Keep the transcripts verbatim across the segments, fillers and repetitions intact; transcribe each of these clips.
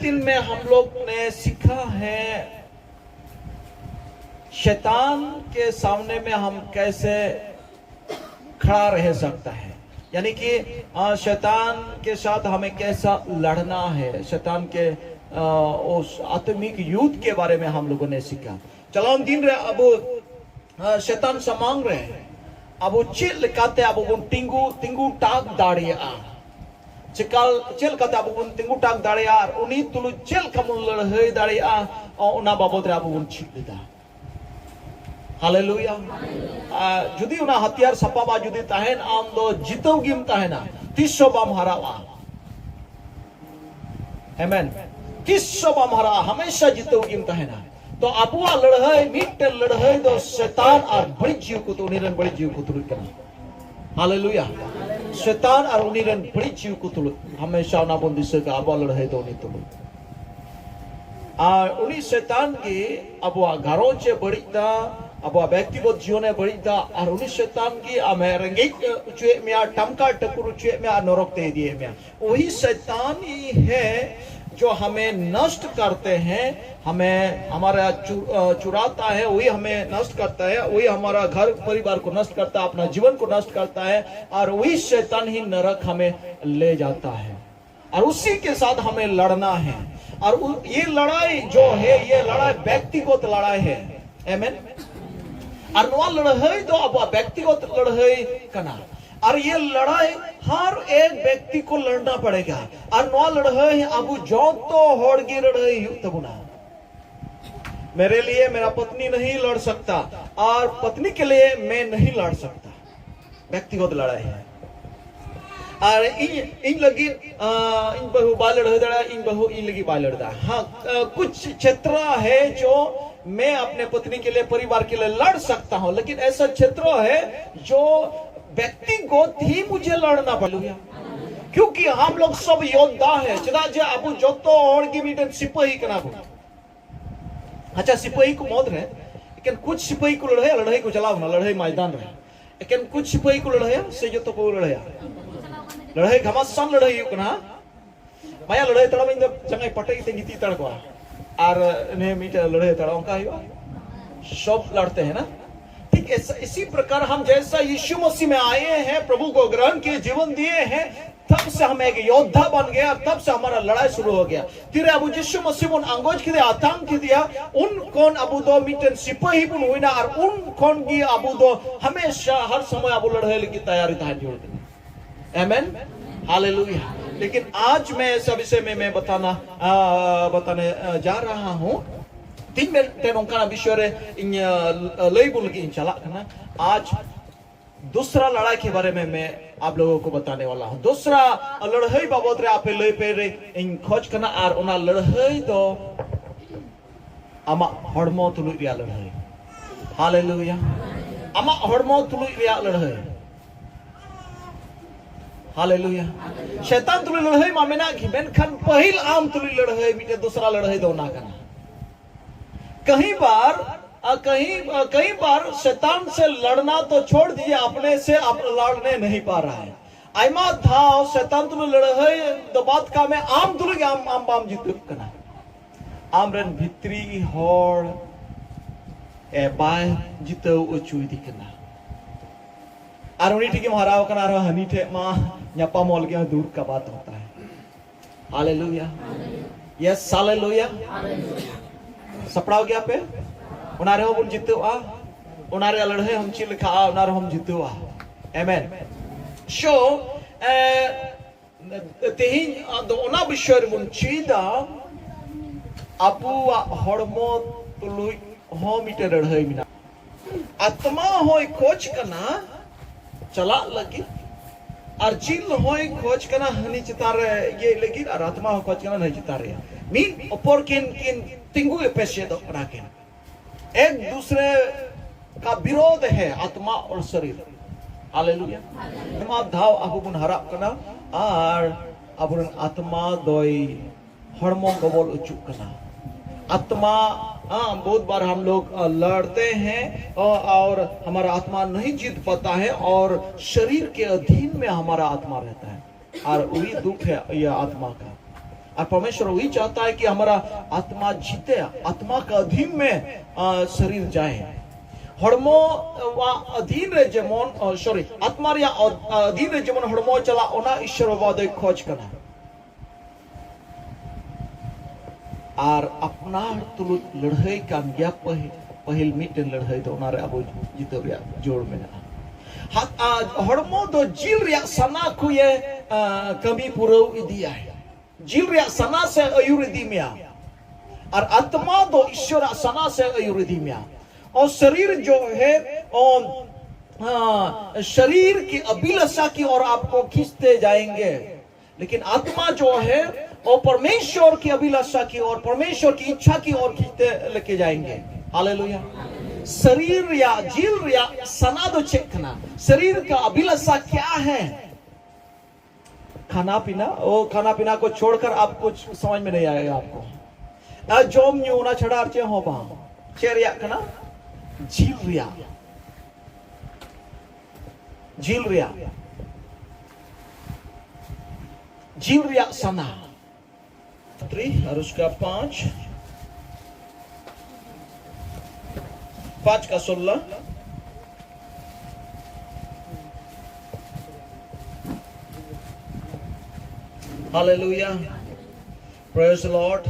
दिन में हम लोग ने सीखा है शैतान के सामने में हम कैसे खड़ा रह सकता है, यानी कि अ, शैतान के साथ हमें कैसा लड़ना है, शैतान के अ, उस आत्मिक युद्ध के बारे में हम लोगों ने सीखा। ᱪᱟᱞᱟᱣᱮᱱ ᱫᱤᱱ ᱨᱮ ᱟᱵᱚ ᱟᱨ ᱥᱮᱛᱟᱱ ᱥᱟᱢᱟᱝ ᱨᱮ ᱟᱵᱚ ᱪᱮᱫ ᱞᱮᱠᱟᱛᱮ ᱟᱵᱚ ᱵᱚᱱ ᱛᱤᱸᱜᱩ ᱛᱤᱸᱜᱩ ᱴᱟᱠ ᱫᱟᱲᱮᱭᱟᱜᱼᱟ, ᱪᱮᱠᱟ ᱪᱮᱫ ᱞᱮᱠᱟᱛᱮ ᱟᱵᱚ ᱵᱚᱱ ᱛᱤᱸᱜᱩ ᱴᱟᱠ ᱫᱟᱲᱮᱭᱟᱜᱼᱟ ᱟᱨ ᱩᱱᱤ ᱛᱩᱞᱩᱡ ᱪᱮᱫ ᱞᱮᱠᱟ ᱵᱚᱱ ᱞᱟᱹᱲᱦᱟᱹᱭ ᱫᱟᱲᱮᱭᱟᱜᱼᱟ, ᱚᱱᱟ ᱵᱟᱵᱚᱫ ᱨᱮ ᱟᱵᱚ ᱵᱚᱱ ᱪᱮᱫ ᱞᱮᱫᱟ᱾ ᱦᱟᱞᱮᱞᱩᱭᱟ᱾ ᱟᱨ ᱡᱩᱫᱤ ᱚᱱᱟ ᱦᱟᱛᱤᱭᱟᱨ ᱥᱟᱯᱟᱵ ᱟᱨ ᱡᱩᱫᱤ ᱛᱟᱦᱮᱱ, ᱟᱢ ᱫᱚ ᱡᱤᱛᱟᱹᱣ ᱜᱮᱢ ᱛᱟᱦᱮᱱᱟ, ᱛᱤᱥ ᱦᱚᱸ ᱵᱟᱢ ᱦᱟᱨᱟᱜᱼᱟ᱾ ᱮᱢᱮᱱ᱾ ᱛᱤᱥ ᱦᱚᱸ ᱵᱟᱢ ᱦᱟᱨᱟᱜᱼᱟ, ᱦᱟᱢᱮᱥᱟ ᱡᱤᱛᱟᱹᱣ ᱜᱮᱢ ᱛᱟᱦᱮᱱᱟ᱾ ᱛᱚ ᱟᱵᱚᱣᱟᱜ ᱞᱟᱹᱲᱦᱟᱹᱭ, ᱢᱤᱫᱴᱮᱱ ᱞᱟᱹᱲᱦᱟᱹᱭ ᱫᱚ ᱥᱮᱛᱟᱱ ᱟᱨ ᱵᱟᱹᱲᱤᱡ ᱡᱤᱣᱤ ᱠᱚ, ᱩᱱᱤ ᱨᱮᱱ ᱵᱟᱹᱲᱤᱡ ᱡᱤᱣᱤ ᱠᱚ ᱛᱩᱞᱩᱡ ᱠᱟᱱᱟ᱾ ᱦᱟᱞᱮᱞᱩᱭᱟ᱾ ᱥᱮᱛᱟᱱ ᱟᱨ ᱩᱱᱤ ᱨᱮᱱ ᱵᱟᱹᱲᱤᱡ ᱡᱤᱣᱤ ᱠᱚ ᱛᱩᱞᱩᱡ, ᱦᱟᱢᱮᱥᱟ ᱚᱱᱟ ᱵᱚᱱ ᱫᱤᱥᱟᱹ ᱠᱟᱜᱼᱟ, ᱟᱵᱚᱣᱟᱜ ᱞᱟᱹᱲᱦᱟᱹᱭ ᱫᱚ ᱩᱱᱤ ᱛᱩᱞᱩᱡ᱾ ᱟᱨ ᱩᱱᱤ ᱥᱮᱛᱟᱱ ᱜᱮ ᱟᱵᱚᱣᱟᱜ ᱜᱷᱟᱨᱚᱸᱡᱽ ᱮ ᱵᱟᱹᱲᱤᱡ ᱫᱟ, ᱟᱵᱚᱣᱟᱜ ᱵᱮᱠᱛᱤᱜᱚᱛ ᱡᱤᱭᱚᱱ ᱮ ᱵᱟᱹᱲᱤᱡ ᱫᱟ, ᱟᱨ ᱩᱱᱤ ᱥᱮᱛᱟᱱ ᱜᱮ ᱟᱢᱮ ᱨᱮᱸᱜᱮᱡ ᱦᱚᱪᱚᱭᱮᱫ ᱢᱮᱭᱟ, ᱴᱟᱢᱠᱟ ᱴᱟᱹᱠᱩᱨ ᱦᱚᱪᱚᱭᱮᱫ ᱢᱮᱭᱟ, ᱟᱨ ᱱᱚᱨᱚᱠ ᱛᱮ ᱤᱫᱤᱭᱮᱫ ᱢᱮᱭᱟ᱾ वही शैतान ही है जो हमें नष्ट करते हैं, हमें हमारा चु, अ, चुराता है, वही हमें नष्ट करता है, वही हमारा घर परिवार को नष्ट करता है, अपना जीवन को नष्ट करता है, और वही शैतान ही नरक हमें ले जाता है। और उसी के साथ हमें लड़ना है। और उ, ये लड़ाई जो है, ये लड़ाई व्यक्तिगत लड़ाई है। एमेन। ᱟᱨ ᱱᱚᱣᱟ ᱞᱟᱹᱲᱦᱟᱹᱭ ᱫᱚ ᱟᱵᱚᱣᱟᱜ ᱵᱮᱠᱛᱤᱜᱚᱛ ᱞᱟᱹᱲᱦᱟᱹᱭ ᱠᱟᱱᱟ᱾ ᱟᱨ ᱤᱭᱟᱹ ᱞᱟᱲᱟᱭ ᱦᱟᱨ ᱮᱠ ᱵᱮᱠᱛᱤ ᱠᱚ ᱞᱟᱲᱱᱟ ᱯᱟᱲᱮᱜᱟ᱾ ᱟᱨ ᱱᱚᱣᱟ ᱞᱟᱹᱲᱦᱟᱹᱭ ᱟᱵᱚ ᱡᱚᱛᱚ ᱦᱚᱲ ᱜᱮ ᱞᱟᱹᱲᱦᱟᱹᱭ ᱦᱩᱭᱩᱜ ᱛᱟᱵᱚᱱᱟ᱾ मेरे लिए मेरा पत्नी नहीं लड़ सकता और पत्नी के लिए मैं नहीं लड़ सकता। व्यक्तिगत लड़ाई है। ᱟᱨ ᱤᱧ ᱤᱧ ᱞᱟᱹᱜᱤᱫ ᱤᱧ ᱵᱟᱹᱦᱩ ᱵᱟᱭ ᱞᱟᱹᱲᱦᱟᱹᱭ ᱫᱟᱲᱮᱭᱟᱜᱼᱟ, ᱤᱧ ᱵᱟᱹᱦᱩ ᱤᱧ ᱞᱟᱹᱜᱤᱫ ᱵᱟᱭ ᱞᱟᱹᱲᱦᱟᱹᱭ ᱫᱟᱲᱮᱭᱟᱜᱼᱟ᱾ हाँ, कुछ क्षेत्र है जो मैं अपने पत्नी के लिए, परिवार के लिए लड़ सकता हूँ, लेकिन ऐसा क्षेत्र है जो व्यक्तिगत ही मुझे लड़ना पड़ेगा, क्योंकि हम लोग सब योद्धा है। ᱪᱮᱫᱟᱜ ᱡᱮ ᱟᱵᱚ ᱡᱚᱛᱚ ᱦᱚᱲ ᱜᱮ ᱢᱤᱫᱴᱮᱱ ᱥᱤᱯᱟᱹᱦᱤ ᱠᱟᱱᱟ ᱵᱚᱱ᱾ ᱟᱪᱪᱷᱟ, ᱥᱤᱯᱟᱹᱦᱤ ᱠᱚ ᱢᱩᱫᱽ ᱨᱮ ᱮᱠᱮᱱ ᱠᱩᱪ ᱥᱤᱯᱟᱹᱦᱤ ᱠᱚ ᱞᱟᱹᱲᱦᱟᱹᱭᱟ, ᱞᱟᱹᱲᱦᱟᱹᱭ ᱠᱚ ᱪᱟᱞᱟᱣ ᱠᱟᱱᱟ ᱞᱟᱹᱲᱦᱟᱹᱭ ᱢᱚᱭᱫᱟᱱ ᱨᱮ᱾ ᱮᱠᱮᱱ ᱠᱩᱪ ᱥᱤᱯᱟᱹᱦᱤ ᱠᱚ ᱞᱟᱹᱲᱦᱟᱹᱭᱟ ᱥᱮ ᱡᱚᱛᱚ ᱠᱚ ᱞᱟᱹᱲᱦᱟᱹᱭᱟ? ᱞᱟᱹᱲᱦᱟᱹᱭ ᱜᱷᱟᱢᱟᱥᱟᱱ ᱞᱟᱹᱲᱦᱟᱹᱭ ᱦᱩᱭᱩᱜ ᱠᱟᱱᱟ᱾ ᱢᱟᱭᱟ ᱞᱟᱹᱲᱦᱟᱹᱭ ᱛᱟᱲᱟᱢ, ᱤᱧ ᱫᱚ ᱡᱟᱸᱜᱟᱭ ᱯᱟᱴᱮ ᱠᱟᱛᱮ ᱜᱤᱛᱤᱡ ᱦᱟᱛᱟᱲ ᱠᱚᱣᱟ᱾ ᱟᱨ ᱱᱤᱭᱟᱹ ᱢᱤᱫᱴᱮᱱ ᱞᱟᱹᱲᱦᱟᱹᱭ ᱛᱟᱲᱟᱢ, ᱚᱱᱠᱟ ᱦᱩᱭᱩᱜᱼᱟ᱾ सब लड़ते हैं ना। ठीक ऐसा, इसी प्रकार हम जैसा यीशु मसीह में आए हैं, प्रभु को ग्रहण किए, जीवन दिए हैं, तब से हम एक योद्धा बन गए और तब से हमारा लड़ाई शुरू हो गया। ᱛᱤᱨᱮ ᱟᱵᱚ ᱡᱤᱥᱩ ᱢᱟᱥᱤ ᱵᱚᱱ ᱟᱸᱜᱚᱪ ᱠᱮᱫᱮᱭᱟ, ᱟᱛᱟᱝ ᱠᱮᱫᱮᱭᱟ, ᱩᱱ ᱠᱷᱚᱱ ᱟᱵᱚ ᱫᱚ ᱢᱤᱫᱴᱮᱱ ᱥᱤᱯᱟᱹᱦᱤ ᱵᱚᱱ ᱦᱩᱭᱱᱟ, ᱟᱨ ᱩᱱ ᱠᱷᱚᱱ ᱜᱮ ᱟᱵᱚ ᱫᱚ ᱦᱟᱢᱮᱥᱟ, ᱦᱟᱨ ᱥᱚᱢᱚᱭ ᱟᱵᱚ ᱞᱟᱹᱲᱦᱟᱹᱭ ᱞᱟᱹᱜᱤᱫ ᱛᱟᱭᱟᱨᱤ ᱛᱟᱦᱮᱱ ᱡᱟᱹᱨᱩᱲ ᱠᱟᱱᱟ᱾ ᱟᱢᱮᱱ, ᱦᱟᱞᱮᱞᱩᱭᱟ᱾ लेकिन आज मैं ऐसा विषय में मैं बताना, आ, बताने, आ, जा रहा हूँ। ᱛᱤᱦᱤᱧ ᱢᱤᱫᱴᱮᱱ ᱚᱱᱠᱟᱱᱟᱜ ᱵᱤᱥᱚᱭ ᱨᱮ ᱤᱧ, ᱟ, ᱞᱟᱹᱭ ᱵᱚᱱ ᱞᱟᱹᱜᱤᱫ ᱤᱧ ᱪᱟᱞᱟᱜ ᱠᱟᱱᱟ᱾ आज दूसरा लड़ाई के बारे में मैं आप लोगों को बताने वाला हूँ। दूसरा ᱞᱟᱹᱲᱦᱟᱹᱭ ᱵᱟᱵᱚᱫ ᱨᱮ ᱟᱯᱮ ᱞᱟᱹᱭ ᱯᱮ ᱨᱮ ᱤᱧ ᱠᱷᱚᱡᱽ ᱠᱟᱱᱟ, ᱟᱨ ᱚᱱᱟ ᱞᱟᱹᱲᱦᱟᱹᱭ ᱫᱚ ᱟᱢᱟᱜ ᱦᱚᱲᱢᱚ ᱛᱩᱞᱩᱡ ᱨᱮᱭᱟᱜ ᱞᱟᱹᱲᱦᱟᱹᱭ᱾ ᱦᱟᱞᱮᱞᱩᱭᱟ᱾ ᱟᱢᱟᱜ ᱦᱚᱲᱢᱚ ᱛᱩᱞᱩᱡ ᱨᱮᱭᱟᱜ ᱞᱟᱹᱲᱦᱟᱹᱭ᱾ ᱦᱟᱞᱮᱞᱩᱭᱟ᱾ ᱥᱮᱛᱟᱱ ᱛᱩᱞᱩᱡ ᱞᱟᱹᱲᱦᱟᱹᱭ ᱢᱟ ᱢᱮᱱᱟᱜ ᱜᱮ, ᱢᱮᱱᱠᱷᱟᱱ ᱯᱟᱹᱦᱤᱞ ᱟᱢ ᱛᱩᱞᱩᱡ ᱞᱟᱹᱲᱦᱟᱹᱭ, ᱢᱤᱫᱴᱮᱱ ᱫᱚᱥᱨᱟ ᱞᱟᱹᱲᱦᱟᱹᱭ ᱫᱚ ᱚᱱᱟ ᱠᱟᱱᱟ᱾ कई बार, अ, कई, अ, कई बार शैतान से लड़ना तो छोड़ दीजिए, अपने से आप लड़ने नहीं पा रहा है। ᱟᱭᱢᱟ ᱫᱷᱟᱣ ᱥᱮᱛᱟᱱ ᱛᱩᱞᱩᱡ ᱞᱟᱹᱲᱦᱟᱹᱭ ᱫᱚ ᱵᱟᱫ ᱠᱟᱜ ᱢᱮ, ᱟᱢ ᱛᱩᱞᱩᱡ ᱜᱮ ᱟᱢ, ᱟᱢ ᱵᱟᱢ ᱡᱤᱛᱟᱹᱜ ᱠᱟᱱᱟ᱾ ᱟᱢᱨᱮᱱ ᱵᱷᱤᱛᱨᱤ ᱦᱚᱲ ᱮ ᱵᱟᱭ ᱡᱤᱛᱟᱹᱣ ᱦᱚᱪᱚᱭᱮᱫᱮ ᱠᱟᱱᱟ᱾ ᱟᱨ ᱩᱱᱤ ᱴᱷᱮᱱ ᱜᱮᱢ ᱦᱟᱨᱟᱣ ᱠᱟᱱᱟ, ᱟᱨᱦᱚᱸ ᱦᱟᱹᱱᱤ ᱴᱷᱮᱱ ᱢᱟ ᱧᱟᱯᱟᱢᱚᱜ ᱞᱟᱹᱜᱤᱫ ᱦᱚᱸ ᱫᱩᱨ ᱠᱟ ᱵᱟᱛ ᱦᱳᱛᱟ ᱦᱟᱭ᱾ ᱦᱟᱞᱮᱞᱩᱭᱟ᱾ ᱭᱮᱥ, ᱦᱟᱞᱮᱞᱩᱭᱟ᱾ ᱥᱟᱯᱲᱟᱣ ᱜᱮᱭᱟ ᱯᱮ? ᱚᱱᱟ ᱨᱮᱦᱚᱸ ᱵᱚᱱ ᱡᱤᱛᱟᱹᱜᱼᱟ᱾ ᱚᱱᱟ ᱨᱮᱭᱟᱜ ᱞᱟᱹᱲᱦᱟᱹᱭ ᱦᱚᱸᱢ ᱪᱮᱫ ᱞᱮᱠᱷᱟᱜᱼᱟ, ᱚᱱᱟ ᱨᱮᱦᱚᱸᱢ ᱡᱤᱛᱟᱹᱜᱼᱟ᱾ ᱟᱢᱮᱱ᱾ So, ᱮ, ᱛᱮᱦᱮᱧ ᱟᱫᱚ ᱚᱱᱟ ᱵᱤᱥᱚᱭ ᱨᱮᱵᱚᱱ ᱪᱮᱫᱟ, ᱟᱵᱚᱣᱟᱜ ᱦᱚᱲᱢᱚ ᱛᱩᱞᱩᱡ ᱦᱚᱸ ᱢᱤᱫᱴᱮᱱ ᱞᱟᱹᱲᱦᱟᱹᱭ ᱢᱮᱱᱟᱜᱼᱟ᱾ ᱟᱛᱢᱟ ᱦᱚᱸᱭ ᱠᱷᱚᱡᱽ ᱠᱟᱱᱟ ᱪᱟᱞᱟᱜ ᱞᱟᱹᱜᱤᱫ, ᱟᱨ ᱡᱤᱞ ᱦᱚᱸᱭ ᱠᱷᱚᱡᱽ ᱠᱟᱱᱟ ᱦᱟᱹᱱᱤ ᱪᱮᱛᱟᱱ ᱨᱮ ᱤᱭᱟᱹᱭ ᱞᱟᱹᱜᱤᱫ, ᱟᱨ ᱟᱛᱢᱟ ᱦᱚᱸ ᱠᱷᱚᱡᱽ ᱠᱟᱱᱟ ᱦᱟᱹᱱᱤ ᱪᱮᱛᱟᱱ ᱨᱮ᱾ ᱢᱤᱫ ᱚᱯᱚᱨ ᱠᱤᱱ, ᱠᱤᱱ ᱛᱤᱸᱜᱩ ᱮᱯᱮᱥᱮᱫᱚᱜ ᱠᱟᱱᱟ ᱠᱤᱱ᱾ एक दूसरे का विरोध है आत्मा और शरीर। हालेलुया। ᱟᱭᱢᱟ ᱫᱷᱟᱣ ᱟᱵᱚ ᱵᱚᱱ ᱦᱟᱨᱟᱜ ᱠᱟᱱᱟ ᱟᱨ ᱟᱵᱚᱨᱮᱱ ᱟᱛᱢᱟ ᱫᱚᱭ ᱦᱚᱲᱢᱚ ᱜᱚᱵᱚᱞ ᱚᱪᱚᱜ ᱠᱟᱱᱟ। आत्मा, हाँ, बहुत बार हम लोग, अ, लड़ते हैं, अ, और हमारा आत्मा नहीं जीत पाता है और शरीर के अधीन में हमारा आत्मा रहता है। ᱟᱨ ᱩᱱᱤ ᱫᱩᱠ ᱦᱮ ᱤᱭᱟᱹ ᱟᱛᱢᱟ ᱠᱟ᱾ और परमेश्वर वही चाहता है कि हमारा आत्मा जीते, आत्मा का अधीन में, अ, शरीर जाए। ᱦᱚᱲᱢᱚ ᱣᱟᱜ ᱟᱹᱫᱷᱤᱱ ᱨᱮ ᱡᱮᱢᱚᱱ, ᱚ, ᱥᱚᱨᱤ, ᱟᱛᱢᱟ ᱨᱮᱭᱟᱜ ᱚ-, ᱟᱹᱫᱷᱤᱱ ᱨᱮ ᱡᱮᱢᱚᱱ ᱦᱚᱲᱢᱚ ᱪᱟᱞᱟᱜ, ᱚᱱᱟ ᱤᱥᱥᱚᱨ ᱵᱟᱵᱟ ᱫᱚᱭ ᱠᱷᱚᱡᱽ ᱠᱟᱱᱟ᱾ ᱟᱨ ᱟᱯᱱᱟᱨ ᱛᱩᱞᱩᱡ ᱞᱟᱹᱲᱦᱟᱹᱭ ᱠᱟᱱ ᱜᱮᱭᱟ ᱯᱟᱹᱦᱤᱞ, ᱯᱟᱹᱦᱤᱞ ᱢᱤᱫᱴᱮᱱ ᱞᱟᱹᱲᱦᱟᱹᱭ ᱫᱚ, ᱚᱱᱟᱨᱮ ᱟᱵᱚ ᱡᱤᱛᱟᱹᱣ ᱨᱮᱭᱟᱜ ᱡᱳᱨ ᱢᱮᱱᱟᱜᱼᱟ᱾ ᱦᱟᱛ-, ᱟ, ᱦᱚᱲᱢᱚ ᱫᱚ ᱡᱤᱞ ᱨᱮᱭᱟᱜ ᱥᱟᱱᱟ ᱠᱚᱭᱮ, ᱟ, ᱠᱟᱹᱢᱤ ᱯᱩᱨᱟᱹᱣ ᱤᱫᱤᱭᱟᱭ᱾ ᱡᱤᱞ ᱨᱮᱭᱟᱜ ᱥᱟᱱᱟ ᱥᱮ ᱟᱹᱭᱩᱨ ᱤᱫᱤ ᱢᱮᱭᱟ, ᱟᱨ ᱟᱛᱢᱟ ᱫᱚ ᱤᱥᱥᱚᱨᱟᱜ ᱥᱟᱱᱟ ᱥᱮ ᱟᱹᱭᱩᱨ ᱤᱫᱤ ᱢᱮᱭᱟ᱾ ᱚ ᱥᱟᱨᱤᱨ ᱡᱚ ᱦᱮ, ᱚ, ᱟ, ᱥᱟᱨᱤᱨ ᱠᱤ ᱟᱵᱷᱤᱞᱟᱥᱟ ᱠᱤ ᱚᱨ ᱟᱯᱠᱚ ᱠᱷᱤᱸᱪᱛᱮ ᱡᱟᱭᱮᱸᱜᱮ, ᱞᱮᱠᱤᱱ ᱟᱛᱢᱟ ᱡᱚ ᱦᱮ, ᱚ ᱯᱚᱨᱢᱮᱥᱣᱚᱨ ᱠᱤ ᱟᱵᱷᱤᱞᱟᱥᱟ ᱠᱤ ᱚᱨ ᱯᱚᱨᱢᱮᱥᱣᱚᱨ ᱠᱤ ᱤᱪᱪᱷᱟ ᱠᱤ ᱚᱨ ᱠᱷᱤᱸᱪᱛᱮ ᱞᱮᱠᱮ ᱡᱟᱭᱮᱸᱜᱮ᱾ ᱦᱟᱞᱮᱞᱩᱭᱟ᱾ ᱥᱟᱨᱤᱨ ᱨᱮᱭᱟᱜ, ᱡᱤᱞ ᱨᱮᱭᱟᱜ ᱥᱟᱱᱟ ᱫᱚ ᱪᱮᱫ ᱠᱟᱱᱟ? ᱥᱟᱨᱤᱨ ᱠᱟ ᱟᱵᱷᱤᱞᱟᱥᱟ ᱠᱭᱟ ᱦᱮ? खाना पीना, वो खाना पीना को छोड़कर आप कुछ समझ में नहीं आएगा आपको। ᱟᱨ ᱡᱚᱢ ᱧᱩ ᱚᱱᱟ ᱪᱷᱟᱲᱟ ᱟᱨ ᱪᱮᱫ ᱦᱚᱸ ᱵᱟᱝ᱾ ᱪᱮᱫ ᱨᱮᱭᱟᱜ ᱠᱟᱱᱟ? ᱡᱤᱞ ᱨᱮᱭᱟᱜ᱾ ᱡᱤᱞ ᱨᱮᱭᱟᱜ᱾ ᱡᱤᱞ ᱨᱮᱭᱟᱜ ᱥᱟᱱᱟ᱾ ᱛᱨᱤ, ᱟᱨ ᱩᱥᱠᱟ ᱯᱟᱸᱪ᱾ ᱯᱟᱸᱪ ᱠᱟ ᱥᱳᱞᱞᱟ᱾ Hallelujah. Praise the Lord.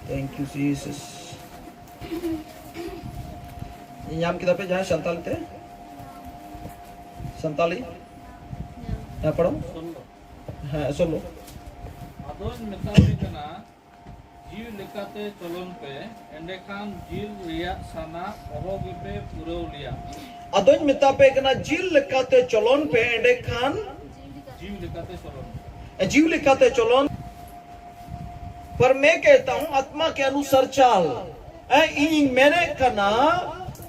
Thank you, Jesus. ᱧᱟᱢ ᱠᱮᱫᱟ ᱯᱮ ᱡᱟᱦᱟᱸᱭ ᱥᱟᱱᱛᱟᱲᱤ ᱛᱮ? ᱥᱟᱱᱛᱟᱲᱤ? ᱦᱮᱸ, ᱯᱟᱲᱦᱟᱣ᱾ ᱦᱮᱸ, ᱥᱳᱞᱞᱳ᱾ ᱟᱫᱚᱧ ᱢᱮᱛᱟ ᱯᱮ ᱠᱟᱱᱟ, ᱡᱤᱣᱤ ᱞᱮᱠᱟᱛᱮ ᱪᱚᱞᱚᱱ ᱯᱮ, ᱮᱸᱰᱮᱠᱷᱟᱱ ᱡᱤᱞ ᱨᱮᱭᱟᱜ ᱥᱟᱱᱟ ᱚᱦᱚ ᱜᱮᱯᱮ ᱯᱩᱨᱟᱹᱣ ᱞᱮᱭᱟ᱾ ᱟᱫᱚᱧ ᱢᱮᱛᱟ ᱯᱮ ᱠᱟᱱᱟ, ᱡᱤᱞ ᱞᱮᱠᱟᱛᱮ ᱪᱚᱞᱚᱱ ᱯᱮ, ᱮᱸᱰᱮᱠᱷᱟᱱ ᱡᱤᱣᱤ ᱞᱮᱠᱟᱛᱮ ᱪᱚᱞᱚᱱ ᱯᱮ᱾ ᱡᱤᱣᱤ ᱞᱮᱠᱟᱛᱮ ᱪᱚᱞᱚᱱ᱾ पर मैं कहता हूं, आत्मा के अनुसार चल। ᱮ, ᱤᱧᱤᱧ ᱢᱮᱱᱮᱫ ᱠᱟᱱᱟ,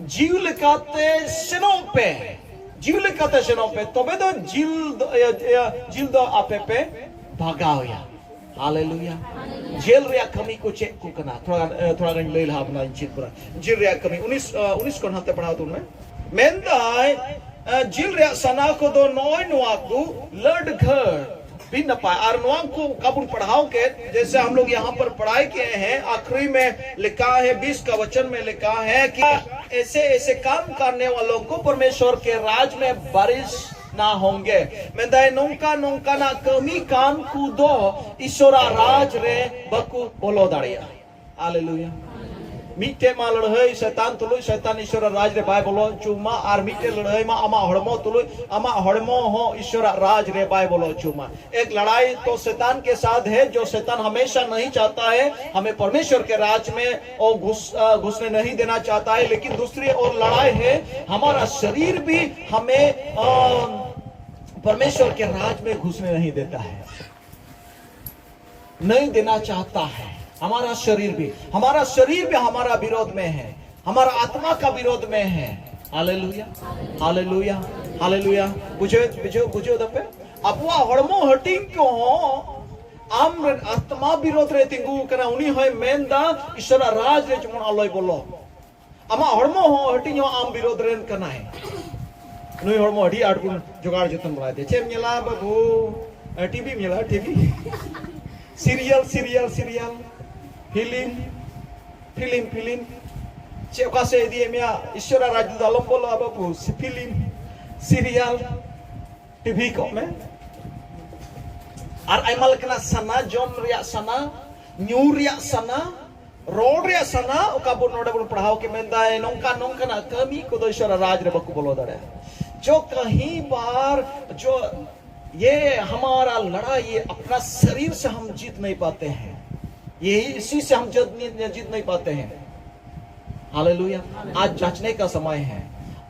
ᱡᱤᱣᱤ ᱞᱮᱠᱟᱛᱮ ᱥᱮᱱᱚᱜ ᱯᱮ᱾ ᱡᱤᱣᱤ ᱞᱮᱠᱟᱛᱮ ᱥᱮᱱᱚᱜ ᱯᱮ, ᱛᱚᱵᱮ ᱫᱚ ᱡᱤᱞ ᱫᱚ, ᱤᱭᱟᱹ, ᱤᱭᱟᱹ, ᱡᱤᱞ ᱫᱚ ᱟᱯᱮ ᱯᱮ ᱵᱷᱟᱜᱟᱣ ᱮᱭᱟ᱾ ᱦᱟᱞᱮᱞᱩᱭᱟ᱾ ᱡᱤᱞ ᱨᱮᱭᱟᱜ ᱠᱟᱹᱢᱤ ᱠᱚ ᱪᱮᱫ ᱠᱚ ᱠᱟᱱᱟ? ᱛᱷᱚᱲᱟ ᱜᱟᱱ, ᱮ, ᱛᱷᱚᱲᱟ ᱜᱟᱱ ᱞᱟᱹᱭ ᱞᱟᱦᱟ ᱵᱚᱱᱟ, ᱪᱮᱫ ᱠᱚ ᱨᱮᱭᱟᱜ ᱠᱟᱹᱢᱤ᱾ ᱩᱱᱤᱥ, ᱮ, ᱩᱱᱤᱥ ᱠᱷᱚᱱ ᱦᱟᱱᱛᱮ ᱯᱟᱲᱦᱟᱣ ᱛᱟᱵᱚᱱ ᱢᱮ᱾ ᱢᱮᱱᱫᱟᱭ, ᱮ, ᱡᱤᱞ ᱨᱮᱭᱟᱜ ᱥᱟᱱᱟ ᱠᱚᱫᱚ ᱱᱚᱜᱼᱚᱭ ᱱᱚᱣᱟ ᱠᱚ, ᱞᱟᱹᱰ ᱜᱷᱟᱹᱲ, भी न पाए। और नोआ को का बुन पढ़ाओ के, जैसे हम लोग यहाँ पर पढ़ाई किए हैं, आखिरी में लिखा है, बीस का वचन में लिखा है कि ऐसे ऐसे काम करने वालों को परमेश्वर के राज में वरिष्ठ ना होंगे। ᱢᱮᱱᱫᱟᱭ, ᱱᱚᱝᱠᱟ ᱱᱚᱝᱠᱟᱱᱟᱜ ᱠᱟᱹᱢᱤ ᱠᱟᱱ ᱠᱚᱫᱚ ᱤᱥᱚᱨᱟᱜ ᱨᱟᱡᱽ ᱨᱮ ᱵᱟᱠᱚ ᱵᱚᱞᱚ ᱫᱟᱲᱮᱭᱟᱜᱼᱟ᱾ ᱦᱟᱞᱮᱞᱩᱭᱟ᱾ ᱢᱤᱫᱴᱮᱡ ᱢᱟ ᱞᱟᱹᱲᱦᱟᱹᱭ ᱥᱮᱛᱟᱱ ᱛᱩᱞᱩᱡ, ᱥᱮᱛᱟᱱ ᱤᱥᱚᱨᱟᱜ ᱨᱟᱡᱽ ᱨᱮ ᱵᱟᱭ ᱵᱚᱞᱚ ᱦᱚᱪᱚ ᱢᱟ, ᱟᱨ ᱢᱤᱫᱴᱮᱡ ᱞᱟᱹᱲᱦᱟᱹᱭ ᱢᱟ ᱟᱢᱟᱜ ᱦᱚᱲᱢᱚ ᱛᱩᱞᱩᱡ, ᱟᱢᱟᱜ ᱦᱚᱲᱢᱚ ᱦᱚᱸ ᱤᱥᱚᱨᱟᱜ ᱨᱟᱡᱽ ᱨᱮ ᱵᱟᱭ ᱵᱚᱞᱚ ᱦᱚᱪᱚ ᱢᱟ᱾ एक लड़ाई तो शैतान के साथ है, जो शैतान हमेशा नहीं चाहता है हमें परमेश्वर के राज में और घुस अ, घुसने नहीं देना चाहता है। लेकिन दूसरी ओर लड़ाई है, हमारा शरीर भी हमें अ, परमेश्वर के राज में घुसने नहीं देता है, नहीं देना चाहता है। हमारा शरीर भी, हमारा शरीर भी हमारा विरोध में है, हमारा आत्मा का विरोध में है। Hallelujah, hallelujah, hallelujah. ᱵᱩᱡᱷᱟᱹᱣ ᱵᱩᱡᱷᱟᱹᱣ ᱵᱩᱡᱷᱟᱹᱣ ᱫᱟᱯᱮ? ᱟᱵᱚᱣᱟᱜ ᱦᱚᱲᱢᱚ ᱦᱟᱹᱴᱤᱧ ᱠᱚᱦᱚᱸ ᱟᱢ ᱨᱮᱱ ᱟᱛᱢᱟ ᱵᱤᱨᱳᱫᱷ ᱨᱮ ᱛᱤᱸᱜᱩ ᱟᱠᱟᱱᱟ᱾ ᱩᱱᱤ ᱦᱚᱸᱭ ᱢᱮᱱᱫᱟ, ᱤᱥᱚᱨᱟᱜ ᱨᱟᱡᱽ ᱨᱮ ᱡᱮᱢᱚᱱ ᱟᱞᱚᱭ ᱵᱚᱞᱚ᱾ ᱟᱢᱟᱜ ᱦᱚᱲᱢᱚ ᱦᱚᱸ ᱦᱟᱹᱴᱤᱧ ᱦᱚᱸ ᱟᱢ ᱵᱤᱨᱳᱫᱷ ᱨᱮᱱ ᱠᱟᱱᱟᱭ᱾ ᱱᱩᱭ ᱦᱚᱲᱢᱚ ᱟᱹᱰᱤ ᱟᱸᱴ ᱵᱚᱱ ᱡᱚᱜᱟᱲ ᱡᱚᱛᱚᱱ ᱵᱟᱲᱟᱭ ᱛᱮ᱾ ᱪᱮᱫ ᱮᱢ ᱧᱮᱞᱟ ᱵᱟᱹᱵᱩ? ᱴᱤᱵᱷᱤᱢ ᱧᱮᱞᱟ, TV, serial, serial, serial, film, film, film. ᱪᱮᱫ ᱚᱠᱟ ᱥᱮᱫ ᱤᱫᱤᱭᱮᱫ ᱢᱮᱭᱟ? ᱤᱥᱚᱨᱟᱜ ᱨᱟᱡᱽ ᱫᱚ ᱟᱞᱚᱢ ᱵᱚᱞᱚᱜᱼᱟ ᱵᱟᱹᱵᱩ᱾ ᱯᱷᱤᱞᱤᱢ, ᱥᱤᱨᱤᱭᱟᱞ, ᱴᱤᱵᱷᱤ ᱠᱚᱜ ᱢᱮ᱾ ᱟᱨ ᱟᱭᱢᱟ ᱞᱮᱠᱟᱱᱟᱜ ᱥᱟᱱᱟ, ᱡᱚᱢ ᱨᱮᱭᱟᱜ ᱥᱟᱱᱟ, ᱧᱩ ᱨᱮᱭᱟᱜ ᱥᱟᱱᱟ, ᱨᱚᱲ ᱨᱮᱭᱟᱜ ᱥᱟᱱᱟ, ᱚᱠᱟ ᱵᱚᱱ ᱱᱚᱰᱮ ᱵᱚᱱ ᱯᱟᱲᱦᱟᱣ ᱠᱮᱫ, ᱢᱮᱱᱫᱟᱭ ᱱᱚᱝᱠᱟ ᱱᱚᱝᱠᱟᱱᱟᱜ ᱠᱟᱹᱢᱤ ᱠᱚᱫᱚ ᱤᱥᱚᱨᱟᱜ ᱨᱟᱡᱽ ᱨᱮ ᱵᱟᱠᱚ ᱵᱚᱞᱚ ᱫᱟᱲᱮᱭᱟᱜᱼᱟ᱾ जो कहीं बार जो ये हमारा लड़ाई, ये अपना शरीर से हम जीत नहीं पाते हैं, ये इसी से हम जीत नहीं, जीत नहीं पाते हैं। हालेलुया। आज जांचने का समय है।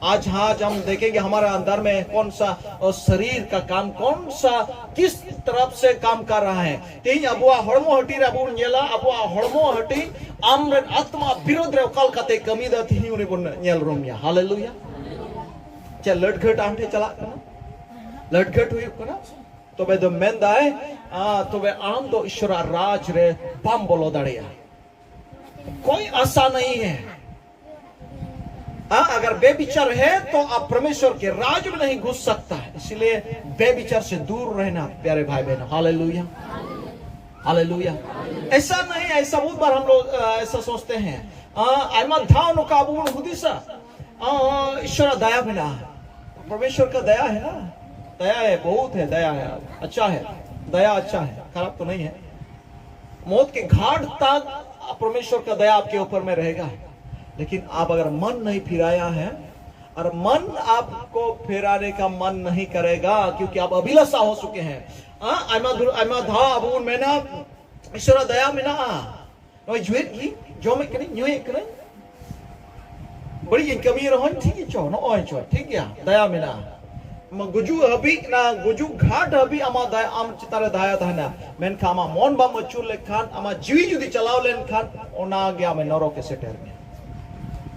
आज, आज हम देखेंगे हमारे अंदर में कौन सा, अ, शरीर का काम, कौन सा, किस तरफ से काम कर रहा है। ᱛᱮᱦᱮᱧ ᱟᱵᱚᱣᱟᱜ ᱦᱚᱲᱢᱚ ᱦᱟᱹᱴᱤᱧ ᱨᱮ ᱟᱵᱚ ᱵᱚᱱ ᱧᱮᱞᱟ, ᱟᱵᱚᱣᱟᱜ ᱦᱚᱲᱢᱚ ᱦᱟᱹᱴᱤᱧ ᱟᱢ ᱨᱮᱱ ᱟᱛᱢᱟ ᱵᱤᱨᱳᱫᱷ ᱨᱮ ᱚᱠᱟ ᱞᱮᱠᱟᱛᱮ ᱠᱟᱹᱢᱤᱭᱮᱫᱟ, ᱛᱮᱦᱮᱧ ᱩᱱᱤ ᱵᱚᱱ ᱧᱮᱞ ᱨᱩᱢᱮᱭᱟ᱾ ᱦᱟᱞᱮᱞᱩᱭᱟ᱾ ᱪᱮᱫ ᱞᱟᱹᱴᱜᱷᱟᱹᱴ ᱟᱢ ᱴᱷᱮᱱ ᱪᱟᱞᱟᱜ ᱠᱟᱱᱟ? ᱞᱟᱹᱴᱜᱷᱟᱹᱴ ᱦᱩᱭᱩᱜ ᱠᱟᱱᱟ? ᱛᱚᱵᱮ ᱫᱚ ᱢᱮᱱᱫᱟᱭ, ᱟ, ᱛᱚᱵᱮ ᱟᱢ ᱫᱚ ᱤᱥᱚᱨᱟᱜ ᱨᱟᱡᱽ ᱨᱮ ᱵᱟᱢ ᱵᱚᱞᱚ ᱫᱟᱲᱮᱭᱟᱜᱼᱟ᱾ कोई आशा नहीं है। हाँ, अगर बेविचार है तो आप परमेश्वर के राज में नहीं घुस सकता है। इसलिए बेविचार से दूर रहना, प्यारे भाई बहनों। Hallelujah, hallelujah. ऐसा नहीं, ऐसा बहुत बार हम लोग अ, ऐसा सोचते हैं। ᱟᱭᱢᱟ ᱫᱷᱟᱣ ᱱᱚᱝᱠᱟ ᱟᱵᱚ ᱵᱚᱱ ᱦᱩᱫᱤᱥᱟ, ᱤᱥᱚᱨᱟᱜ ᱫᱟᱭᱟ ᱢᱮᱱᱟᱜᱼᱟ᱾ परमेश्वर का दया है ना, दया है, बहुत है, दया है, अच्छा है, दया अच्छा है, खराब तो नहीं है। मौत के घाट तक परमेश्वर का दया आपके ऊपर में रहेगा। लेकिन आप अगर मन नहीं फिराया है, और मन आपको फिराने का मन नहीं करेगा, क्योंकि आप अभिलाषा हो चुके हैं। हाँ, ᱟᱭᱢᱟ ᱫᱷᱟᱣ ᱟᱵᱚ ᱵᱚᱱ ᱢᱮᱱᱟ, ᱤᱥᱚᱨᱟᱜ ᱫᱟᱭᱟ ᱢᱮᱱᱟᱜᱼᱟ᱾ ᱱᱚᱜᱼᱚᱭ ᱡᱩᱭᱮᱫ ᱜᱮ, ᱡᱚᱢᱮᱫ ᱠᱟᱹᱱᱟᱹᱧ, ᱧᱩᱭᱮᱫ ᱠᱟᱹᱱᱟᱹᱧ, ᱵᱟᱹᱲᱤᱡ ᱤᱧ ᱠᱟᱹᱢᱤ ᱨᱮᱦᱚᱸᱧ ᱴᱷᱤᱠ ᱜᱮᱪᱚ, ᱱᱚᱜᱼᱚᱭ ᱪᱚ ᱴᱷᱤᱠ ᱜᱮᱭᱟ, ᱫᱟᱭᱟ ᱢᱮᱱᱟᱜᱼᱟ᱾ ᱜᱩᱡᱩᱜ ᱦᱟᱹᱵᱤᱡ, ᱚᱱᱟ ᱜᱩᱡᱩᱜ ᱜᱷᱟᱴ ᱦᱟᱹᱵᱤᱡ ᱟᱢᱟᱜ ᱫᱟᱭᱟ, ᱟᱢ ᱪᱮᱛᱟᱱ ᱨᱮ ᱫᱟᱭᱟ ᱛᱟᱦᱮᱱᱟ᱾ ᱢᱮᱱᱠᱷᱟᱱ ᱟᱢᱟᱜ ᱢᱚᱱ ᱵᱟᱢ ᱟᱹᱪᱩᱨ ᱞᱮᱠᱷᱟᱱ, ᱟᱢᱟᱜ ᱡᱤᱣᱤ ᱡᱩᱫᱤ ᱪᱟᱞᱟᱣ ᱞᱮᱱᱠᱷᱟᱱ, ᱚᱱᱟ ᱜᱮ ᱟᱢᱮ ᱱᱚᱨᱚᱠᱮ ᱥᱮᱴᱮᱨ ᱢᱮᱭᱟ᱾